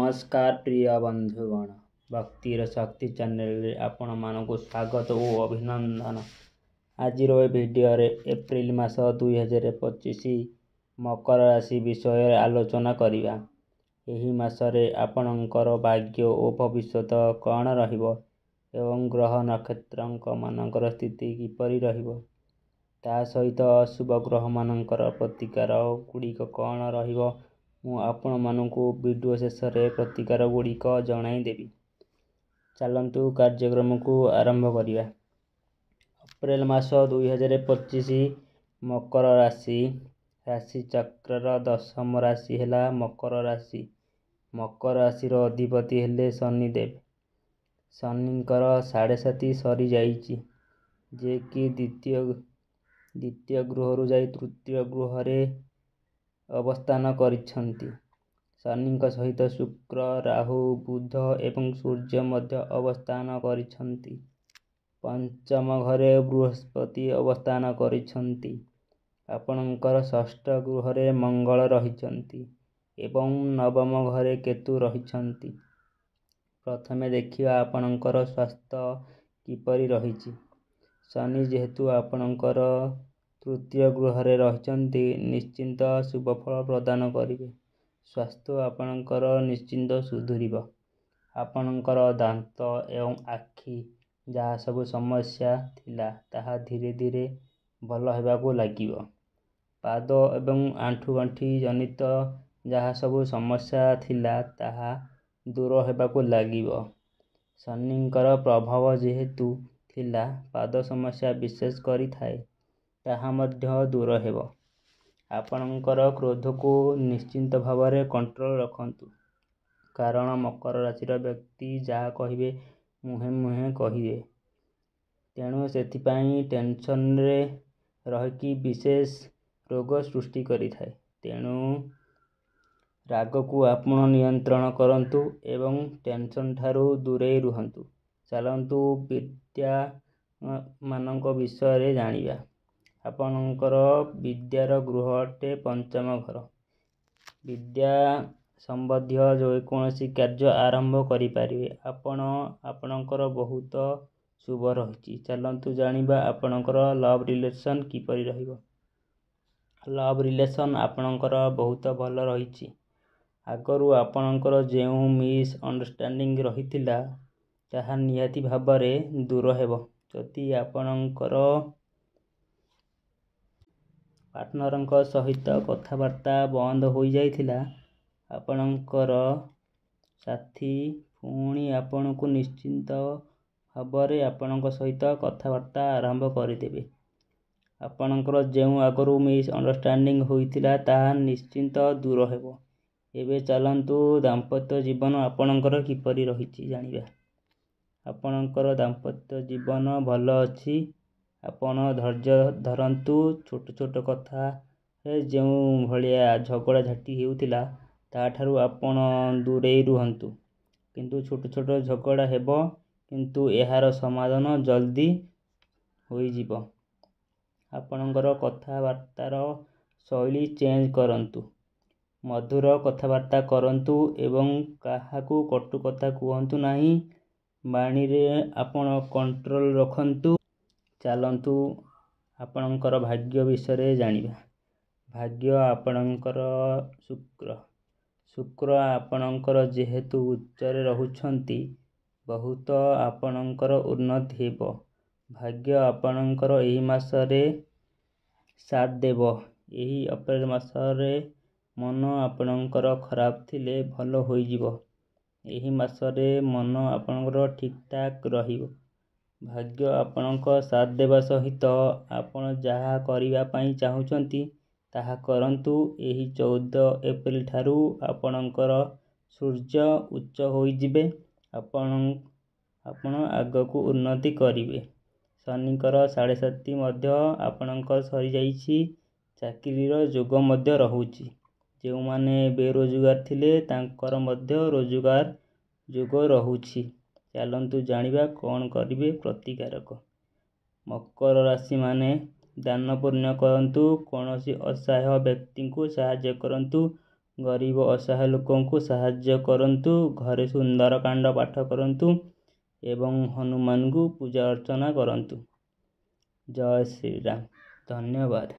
ନମସ୍କାର ପ୍ରିୟ ବନ୍ଧୁଗଣ, ଭକ୍ତିର ଶକ୍ତି ଚ୍ୟାନେଲରେ ଆପଣମାନଙ୍କୁ ସ୍ୱାଗତ ଓ ଅଭିନନ୍ଦନ। ଆଜିର ଏ ଭିଡ଼ିଓରେ ଏପ୍ରିଲ ମାସ 2025 ମକର ରାଶି ବିଷୟରେ ଆଲୋଚନା କରିବା। ଏହି ମାସରେ ଆପଣଙ୍କର ଭାଗ୍ୟ ଓ ଭବିଷ୍ୟତ କ'ଣ ରହିବ ଏବଂ ଗ୍ରହ ନକ୍ଷତ୍ରମାନଙ୍କର ସ୍ଥିତି କିପରି ରହିବ, ତା ସହିତ ଅଶୁଭ ଗ୍ରହମାନଙ୍କର ପ୍ରତିକାର ଗୁଡ଼ିକ କ'ଣ ରହିବ, ମୁଁ ଆପଣମାନଙ୍କୁ ଭିଡ଼ିଓ ଶେଷରେ ପ୍ରତିକାର ଗୁଡ଼ିକ ଜଣାଇଦେବି। ଚାଲନ୍ତୁ କାର୍ଯ୍ୟକ୍ରମକୁ ଆରମ୍ଭ କରିବା। ଅପ୍ରେଲ ମାସ 2025 ମକର ରାଶି। ରାଶିଚକ୍ରର ଦଶମ ରାଶି ହେଲା ମକର ରାଶି। ମକର ରାଶିର ଅଧିପତି ହେଲେ ଶନିଦେବ। ଶନିଙ୍କର ସାଢ଼େସାତି ସରିଯାଇଛି, ଯେ କି ଦ୍ୱିତୀୟ ଗୃହରୁ ଯାଇ ତୃତୀୟ ଗୃହରେ ଅବସ୍ଥାନ କରିଛନ୍ତି। ଶନିଙ୍କ ସହିତ ଶୁକ୍ର, ରାହୁ, ବୁଧ ଏବଂ ସୂର୍ଯ୍ୟ ମଧ୍ୟ ଅବସ୍ଥାନ କରିଛନ୍ତି। ପଞ୍ଚମ ଘରେ ବୃହସ୍ପତି ଅବସ୍ଥାନ କରିଛନ୍ତି। ଆପଣଙ୍କର ଷଷ୍ଠ ଗୃହରେ ମଙ୍ଗଳ ରହିଛନ୍ତି ଏବଂ ନବମ ଘରେ କେତୁ ରହିଛନ୍ତି। ପ୍ରଥମେ ଦେଖିବା ଆପଣଙ୍କର ସ୍ୱାସ୍ଥ୍ୟ କିପରି ରହିଛି। ଶନି ଯେହେତୁ ଆପଣଙ୍କର ତୃତୀୟ ଗୃହରେ ରହିଛନ୍ତି, ନିଶ୍ଚିନ୍ତ ଶୁଭଫଳ ପ୍ରଦାନ କରିବେ। ସ୍ୱାସ୍ଥ୍ୟ ଆପଣଙ୍କର ନିଶ୍ଚିନ୍ତ ସୁଧୁରିବ। ଆପଣଙ୍କର ଦାନ୍ତ ଏବଂ ଆଖି ଯାହା ସବୁ ସମସ୍ୟା ଥିଲା, ତାହା ଧୀରେ ଧୀରେ ଭଲ ହେବାକୁ ଲାଗିବ। ପାଦ ଏବଂ ଆଣ୍ଠୁଗଣ୍ଠି ଜନିତ ଯାହା ସବୁ ସମସ୍ୟା ଥିଲା, ତାହା ଦୂର ହେବାକୁ ଲାଗିବ। ଶନିଙ୍କର ପ୍ରଭାବ ଯେହେତୁ ଥିଲା, ପାଦ ସମସ୍ୟା ବିଶେଷ କରିଥାଏ, ତାହା ମଧ୍ୟ ଦୂର ହେବ। ଆପଣଙ୍କର କ୍ରୋଧକୁ ନିଶ୍ଚିନ୍ତ ଭାବରେ କଣ୍ଟ୍ରୋଲ ରଖନ୍ତୁ, କାରଣ ମକର ରାଶିର ବ୍ୟକ୍ତି ଯାହା କହିବେ ମୁହେଁ ମୁହେଁ କହିବେ। ତେଣୁ ସେଥିପାଇଁ ଟେନସନରେ ରହିକି ବିଶେଷ ରୋଗ ସୃଷ୍ଟି କରିଥାଏ। ତେଣୁ ରାଗକୁ ଆପଣ ନିୟନ୍ତ୍ରଣ କରନ୍ତୁ ଏବଂ ଟେନସନ ଠାରୁ ଦୂରେଇ ରୁହନ୍ତୁ। ଚାଲନ୍ତୁ ବିଦ୍ୟାମାନଙ୍କ ବିଷୟରେ ଜାଣିବା। ଆପଣଙ୍କର ବିଦ୍ୟାର ଗୃହ ଅଟେ ପଞ୍ଚମ ଘର। ବିଦ୍ୟା ସମ୍ବନ୍ଧୀୟ ଯେକୌଣସି କାର୍ଯ୍ୟ ଆରମ୍ଭ କରିପାରିବେ ଆପଣ। ଆପଣଙ୍କର ବହୁତ ଶୁଭ ରହିଛି। ଚାଲନ୍ତୁ ଜାଣିବା ଆପଣଙ୍କର ଲଭ୍ ରିଲେସନ୍ କିପରି ରହିବ। ଲଭ୍ ରିଲେସନ୍ ଆପଣଙ୍କର ବହୁତ ଭଲ ରହିଛି। ଆଗରୁ ଆପଣଙ୍କର ଯେଉଁ ମିସ୍ ଅଣ୍ଡରଷ୍ଟାଣ୍ଡିଂ ରହିଥିଲା, ତାହା ନିହାତି ଭାବରେ ଦୂର ହେବ। ଯଦି ଆପଣଙ୍କର ପାର୍ଟନରଙ୍କ ସହିତ କଥାବାର୍ତ୍ତା ବନ୍ଦ ହୋଇଯାଇଥିଲା, ଆପଣଙ୍କର ସାଥୀ ପୁଣି ଆପଣଙ୍କୁ ନିଶ୍ଚିନ୍ତ ଭାବରେ ଆପଣଙ୍କ ସହିତ କଥାବାର୍ତ୍ତା ଆରମ୍ଭ କରିଦେବେ। ଆପଣଙ୍କର ଯେଉଁ ଆଗରୁ ମିସ୍ ଅଣ୍ଡରଷ୍ଟାଣ୍ଡିଂ ହୋଇଥିଲା, ତାହା ନିଶ୍ଚିନ୍ତ ଦୂର ହେବ। ଏବେ ଚାଲନ୍ତୁ ଦାମ୍ପତ୍ୟ ଜୀବନ ଆପଣଙ୍କର କିପରି ରହିଛି ଜାଣିବା। ଆପଣଙ୍କର ଦାମ୍ପତ୍ୟ ଜୀବନ ଭଲ ଅଛି। ଆପଣ ଧୈର୍ଯ୍ୟ ଧରନ୍ତୁ। ଛୋଟ ଛୋଟ କଥାରେ ଯେଉଁ ଭଳିଆ ଝଗଡ଼ାଝାଟି ହେଉଥିଲା, ତାଠାରୁ ଆପଣ ଦୂରେଇ ରୁହନ୍ତୁ। କିନ୍ତୁ ଛୋଟ ଛୋଟ ଝଗଡ଼ା ହେବ, କିନ୍ତୁ ଏହାର ସମାଧାନ ଜଲ୍ଦି ହୋଇଯିବ। ଆପଣଙ୍କର କଥାବାର୍ତ୍ତାର ଶୈଳୀ ଚେଞ୍ଜ କରନ୍ତୁ। ମଧୁର କଥାବାର୍ତ୍ତା କରନ୍ତୁ ଏବଂ କାହାକୁ କଟୁ କଥା କୁହନ୍ତୁ ନାହିଁ। ବାଣୀରେ ଆପଣ କଣ୍ଟ୍ରୋଲ ରଖନ୍ତୁ। ଚାଲନ୍ତୁ ଆପଣଙ୍କର ଭାଗ୍ୟ ବିଷୟରେ ଜାଣିବା। ଭାଗ୍ୟ ଆପଣଙ୍କର ଶୁକ୍ର। ଶୁକ୍ର ଆପଣଙ୍କର ଯେହେତୁ ଉଚ୍ଚରେ ରହୁଛନ୍ତି, ବହୁତ ଆପଣଙ୍କର ଉନ୍ନତି ହେବ। ଭାଗ୍ୟ ଆପଣଙ୍କର ଏହି ମାସରେ ସାଥ ଦେବ। ଏହି ଅପ୍ରେଲ ମାସରେ ମନ ଆପଣଙ୍କର ଖରାପ ଥିଲେ ଭଲ ହୋଇଯିବ। ଏହି ମାସରେ ମନ ଆପଣଙ୍କର ଠିକଠାକ ରହିବ। ଭାଗ୍ୟ ଆପଣଙ୍କ ସାଥ ଦେବା ସହିତ ଆପଣ ଯାହା କରିବା ପାଇଁ ଚାହୁଁଛନ୍ତି, ତାହା କରନ୍ତୁ। ଏହି 14 ଏପ୍ରିଲ ଠାରୁ ଆପଣଙ୍କର ସୂର୍ଯ୍ୟ ଉଚ୍ଚ ହୋଇଯିବେ। ଆପଣ ଆଗକୁ ଉନ୍ନତି କରିବେ। ଶନିଙ୍କର ସାଢ଼େସାତି ମଧ୍ୟ ଆପଣଙ୍କର ସରିଯାଇଛି। ଚାକିରିର ଯୋଗ ମଧ୍ୟ ରହୁଛି। ଯେଉଁମାନେ ବେରୋଜଗାର ଥିଲେ, ତାଙ୍କର ମଧ୍ୟ ରୋଜଗାର ଯୋଗ ରହୁଛି। ଚାଲନ୍ତୁ ଜାଣିବା କ'ଣ କରିବେ ପ୍ରତିକାରକ। ମକର ରାଶିମାନେ ଦାନ ପୁଣ୍ୟ କରନ୍ତୁ। କୌଣସି ଅସହାୟ ବ୍ୟକ୍ତିଙ୍କୁ ସାହାଯ୍ୟ କରନ୍ତୁ। ଗରିବ ଅସହାୟ ଲୋକଙ୍କୁ ସାହାଯ୍ୟ କରନ୍ତୁ। ଘରେ ସୁନ୍ଦରକାଣ୍ଡ ପାଠ କରନ୍ତୁ ଏବଂ ହନୁମାନଙ୍କୁ ପୂଜା ଅର୍ଚ୍ଚନା କରନ୍ତୁ। ଜୟ ଶ୍ରୀରାମ। ଧନ୍ୟବାଦ।